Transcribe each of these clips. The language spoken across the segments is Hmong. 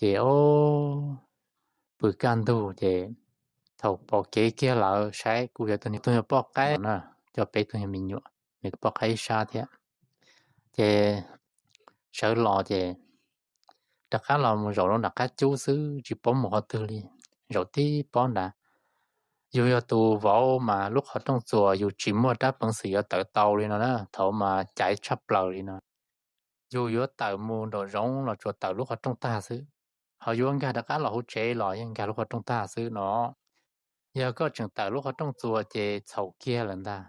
Ces o, pw kaj ntug ces thaum pom kev kiag lawm saib kuj yog tus niag poj qaib na, coj peb tug me nyuam, nws poj qaib ib sab thiab. Ces sawv los ces rov qab los mus zaum rau nram qab cub xwb, tsis paub mus qhov twg li, zaum tib pob nrad. Yus yog tus vauv mas lub qhov rooj txuas yus tsis muaj rab peev xwm yuav tawm tau li no na, thaum mas caiv tshaj plaws li no. Yus yuav tawm mus nraum zoov los tsuas tawm lub qhov rooj tag xwb, ho yuav nkag rov qab los hauv tsev los yeej nkag lub qhov rooj tag xwb no. Yog koj tseem tawm lub qhov rooj txuas ces txhaum kiag lawm ntag,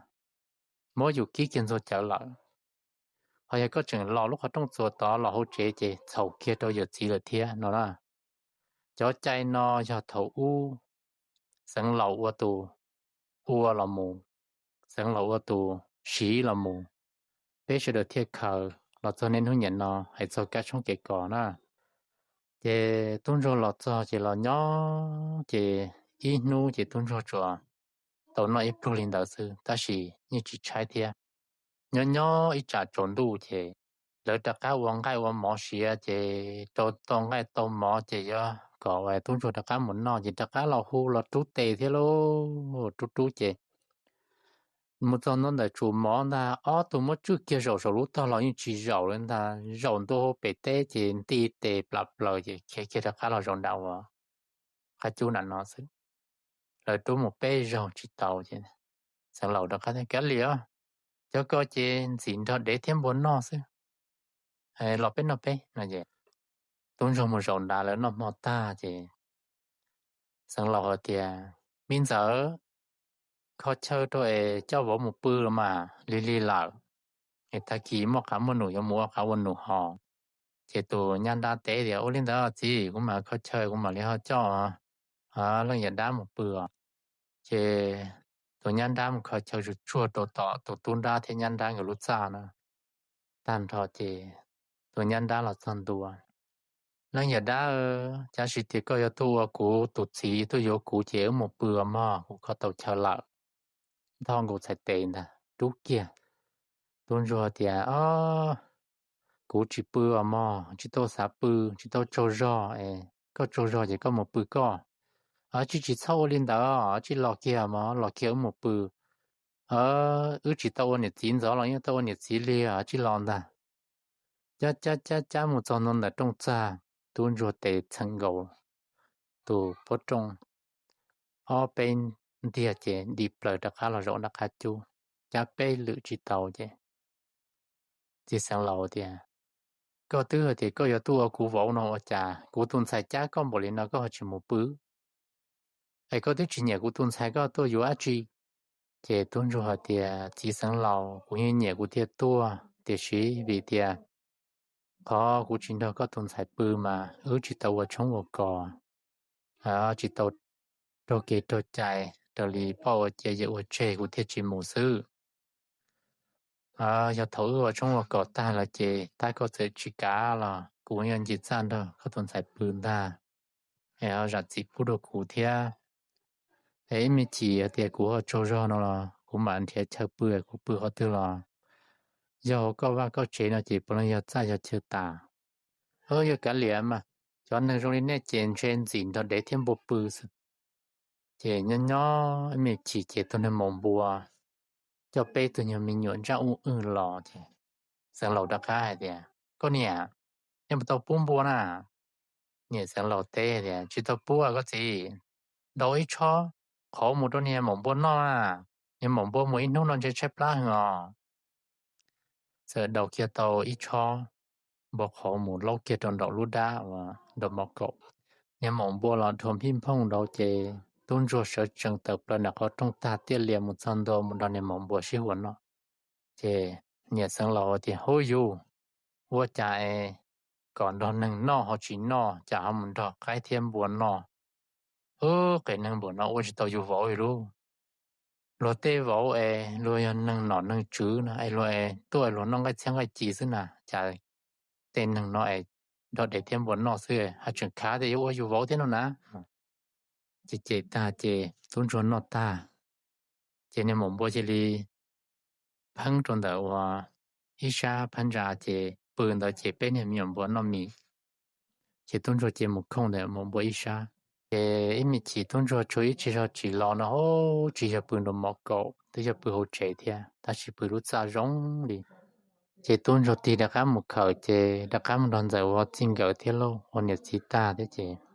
muab yus kib kiag ntxuag cawv lawm. Ho yog koj tseem los lub qhov rooj txuas tod los hauv tsev ces txhaum kiag rau yawm txiv lawm thiab no na. Cov cai no yog thaum ub Xeev Laus ua tus ua los mus, Xeev Laus ua tus siv los mus, peb sawv daws thiaj khaws los txog niaj hnub niam no hais txog kab tshoob kev kos na. Ces tub ntsuag los txog ces los nyob ces ib hnub ces tub ntsuag tsuas tau noj ib pluag li ntawd xwb tab sis yeej tsis tshaib thiab. Nyob nyob ib tsam tsaus ntuj ces lawv rov qab ua nqaij ua mov siav ces rau tau nqaij tau mov ces yuav kom tub ntsuag rov qab mus noj ces rov qab los hu los rub tes thiab lauj. Rub rub ces mus txog ntua ntawm tsum mov ntag, ob tug muab tswj kiag zaum saum lub tog los yeej tsis zaum li ntag, zaum ntua hauv pem teb ces nti tes plam plaws ces khiav kiag rov qab los zaum nram ua qab cub nram no xwb. Lawv rub mus peb zaug tsis tau ces Xeev Laus rov qab tias, Kav liam, cov ko ces ntxim nrog dev thiab npua noj xwb, los peb noj peb no es. Tub ntsuag mus zaum nrad lawv noj hmo tag ces Xeev Laus hais tias, Me ntxawm, kho chaw rau es coj vauv mus pw los mas lig lig lawm, es tag kis muaj qav muaj num yuav mus ua qav ua num hos. Ces tus nyab nrab teb tias, Ua li ntawd txiv, kuv mam kho chaw kuv mam li ho coj leej yawm dab mus pw os. Ces tus nyab nrab mus kho chaw tsuag tsuag rau tom tus tub nrab thiab nyab nrab nkawd lub txaj na. Tag nrho ces tus nyab nrab los txog ntua, Leej yawm dab, cav sis tias koj yuav tuaj ua kuv tus txiv tuaj yuav kuv ces wb mus pw os mog, kuv kho tau chaw lawm. Nthos nkaus txhais tes ntag rub kiag. Tub ntsuag tias, Kuv tsis pw os mog, tsis tau xav pw, tsis tau tsaug zog es koj tsaug zog ces koj mus pw koj. Tsis tsis txhob ua li ntawd, tsis los kiag mog, los kiag wb mus pw. Wb tsis tau ua niam txiv ntxov los yeej tau ua niam txiv li, tsis los ntag. Cab cab cab cab mus txog ntua ntawm rooj txag, tub ntsuag tes txheem nkaus tus pob rooj, ob peb ntiag ces dim plaws rov qab los zaum nram qab cub, cab peb lwm tsis tau ces txiv xeev laus tias, Koj twb hais tias koj yuav tuaj ua kuv vauv no ua cas kuv tus ntxhais cab koj npaum li no koj ho tsis mus pw? Es koj twb tsis nyiam kuv tus ntxhais koj tuaj yuav dab tsi? Ces tub ntsuag hais tias, Txiv xeev laus, kuv yeej nyiam kuv thiaj tuaj, tiam sis vim tias qhov kuv tsis nrog koj tus ntxhais pw mas wb tsis tau ua tshoob ua kos, tsis tau raug kev raug cai raws li poj ua cia yawm ua tseg kuv thiaj tsis mus xwb. Yog thaum wb ua tshoob ua kos tag lawm ces tab koj txawm tsis kav los kuv yeej nce txaj nrog koj tus ntxhais pw ntag, es ho zam txim pub rau kuv thiab. Es ib me chim hais tias kuv ho tsaug zog no los kuv mam nrhiav chaw pw, kuv pw qhov twg los yog hauv koj vaj koj tsev no ces puav leej yog txaj yog chaw tas. Yog kav liam mas, cov neeg zoo li nej ces ntshe ntxim nrog dev thiab npua pw xwb. Ces nyob nyob ib me chim ces tus neeg maum npua coj peb tug nyuag me nyuam ntsaj uj wj los ces xeev laus rov qab hais tias, Koj niam, nej puas tau pub npua na? Niam xeev laus teb tias, Tsis tau pub koj txiv. Daus ib tshob qhauv mus rau niag maum npua noj na, niag maum npua mus ib hnub no ntshe tshaib plab heev os. Txawm daus kiag tau ib tshob npua qhauv mus laub kiag rau nraum lub dab uas nraum mov kaum. Niag maum npua los dhuav nphij nphooj nraud ces tub ntsuag sawv tsees tawm plaws nram qhov rooj tag tiaj lias mus txog ntua mus nrog niag maum npua sib huas noj. Ces niam xeev laus tias, Huv yus, ua cas es kom nrog neeg noj ho tsis noj, cas ho mus nrog qaib thiab npua noj? Ub, qe neeg npaum no ua tsis tau yus vauv li lub. Luag tej vauv es luag yog neeg nom neeg tswv no es luag es tuaj es luag noj nqaij txhiab nqaij ci xwb na, cas tej neeg no es nrog dev thiab npua noj xwb, haj tseem khav tias yuav ua yus vauv thiab no na. Ces cem tag ces tub ntsuag noj tag, ces niag maum npua cia li pheeb rau ntawm uas ib sab phab ntsa ces pw ntawd ces peb niag me nyuam npua noj mis. Ces tub ntsuag cia li mus khooj ntawm maum npua ib sab. Ces ib me chim tub ntsuag tshuav ib tsig zog tsis los no, tsis yog pw nraum mom kaum, twb yog pw hauv tsev thiab, tab sis pw lub txaj zoo li. Ces tub ntsuag tig rov qab mus khawm, ces rov qab mus nrog ntxawm ua txij nkawm thiab lauj, ua niam txiv tag thiab ces